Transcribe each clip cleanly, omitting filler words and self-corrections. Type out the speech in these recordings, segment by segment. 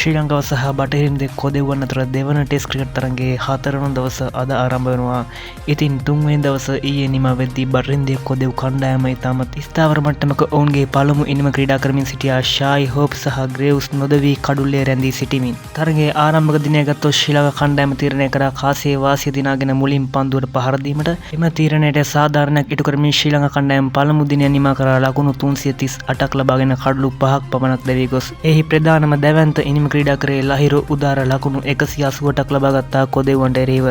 ශ්‍රී ලංකාව සහ බටහිර කොදෙව්වන් අතර දෙවන ටෙස්ට් ක්‍රිකට් තරගයේ හතරවන දවස අද ආරම්භ වෙනවා. ඉතින් තුන්වෙනි දවස ඊයේ නිමා වෙද්දී බටහිර කොදෙව් කණ්ඩායම ඉතාමත් ස්ථාවර මට්ටමක ඔවුන්ගේ පළමු ඉනිම ක්‍රීඩා කරමින් සිටියා, ෂායි හෝප් සහ ග්‍රේව්ස් නොදවී කඩුල්ලේ රැඳී සිටිමින්. තරගයේ ආරම්භක දිනය ගත්තොත් ශ්‍රී ලංකා කණ්ඩායම තීරණය කරා කාසියේ වාසිය දිනාගෙන මුලින් පන්දුවට පහර දීමට. එම තීරණයට සාධාරණයක් ඉටු කරමින් ශ්‍රී ලංකා කණ්ඩායම පළමු දිනය නිමා කරා ලකුණු 338ක් ලබාගෙන කඩලු 5ක් පමණක් දැවී ගොස්, එහි ප්‍රධානම දැවැන්ත ඉනිම ක්‍රීඩා කරේ ලහිරු උදාර ලකුණු 188ක් ලබා ගත්තා කොදෙව්වන්ට එරෙහිව.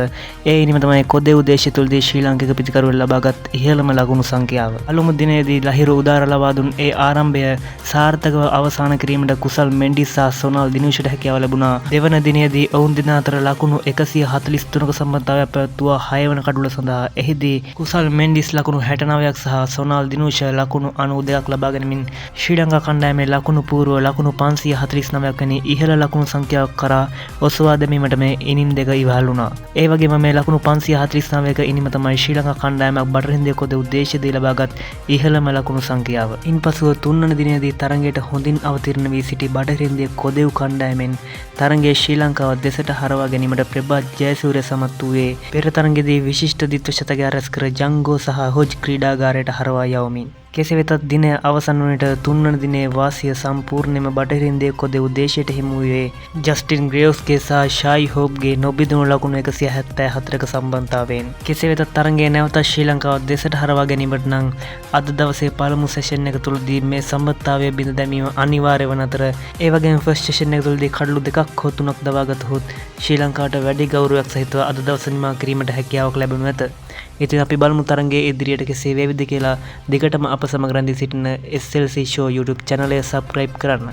ඒ ඉනිම තමයි කොදෙව් දේශය තුළදී ශ්‍රී ලාංකික පිතිකරුවෙන් ලබාගත් ඉහළම ලකුණු සංඛ්‍යාව. පළමු දිනයේදී ලහිරු උදාර ලබා දුන් ඒ ආරම්භය සාර්ථකව අවසන් කිරීමට කුසල් මෙන්ඩිස් සහ සොනල් දිනුෂට හැකියාව ලැබුණා. දෙවන දිනයේදී ඔවුන් දෙදෙනා අතර ලකුණු 143ක සම්බන්ධතාවයක් පැවැත්වුවා 6 වන කඩුල සඳහා. එහිදී කුසල් මෙන්ඩිස් ලකුණු 69ක් සහ සොනල් දිනුෂ ලකුණු 92ක් ලබා ගනිමින් ශ්‍රී ලංකා කණ්ඩායමේ ලකුණු පූර්ව ලකුණු 549ක් වැනි ඉහළ ලකුණු සංඛ්‍යාවක් කරා ඔසවා දැමීමට මේ ඉනිම් දෙක ඉවහල් වුණා. ඒ වගේම මේ ලකුණු 549ක ඉනිම තමයි ශ්‍රී ලංකා කණ්ඩායමක් බටහිර කොදෙව් දේශයේදී ලබාගත් ඉහළම ලකුණු සංඛ්‍යාව. ඉන්පසුව තුන්වන දිනයේදී තරගයට හොඳින් අවතීර්ණ වී සිටි බටහිර කොදෙව් කණ්ඩායමෙන් තරගයේ ශ්‍රී ලංකාව දෙසට හරවා ගැනීමට ප්‍රභාත් ජයසූරිය සමත් වූයේ පෙර තරගයේදී විශිෂ්ට ද්විත්ව ශතකයක් රැස් කර ජංගෝ සහ හොජ් ක්‍රීඩාගාරයට හරවා යවමින්. කෙසේ වෙතත් දිනය අවසන් වන විට තුන්වන දිනේ වාසිය සම්පූර්ණයෙන්ම බටහිර කොදෙව් දේශයට හිමි වූයේ ජස්ටින් ග්‍රේව්ස්ගේ සහ ෂායි හෝප්ගේ නොබිඳුණු ලකුණු 174ක සම්බන්ධතාවයෙන්. කෙසේ වෙතත් තරගයේ නැවතත් ශ්‍රී ලංකාව දෙසට හරවා ගැනීමට නම් අද දවසේ පළමු සෙෂන් එක තුළදී මේ සම්බන්ධතාවය බිඳ දැමීම අනිවාර්ය වන අතර, ඒ වගේම ෆස්ට් සෙෂන් එක තුළදී කඩලු 2ක් හෝ 3ක් දවාගතහොත් ශ්‍රී ලංකාවට වැඩි ගෞරවයක් සහිතව අද දවස නිමා කිරීමට හැකියාවක් ලැබෙනු ඇත. ඉතින් අපි බලමු තරගයේ ඉදිරියට කෙසේ වේවිද කියලා. දිගටම අප සමග රැඳී සිටින SLC Show YouTube චැනලය subscribe කරන්න.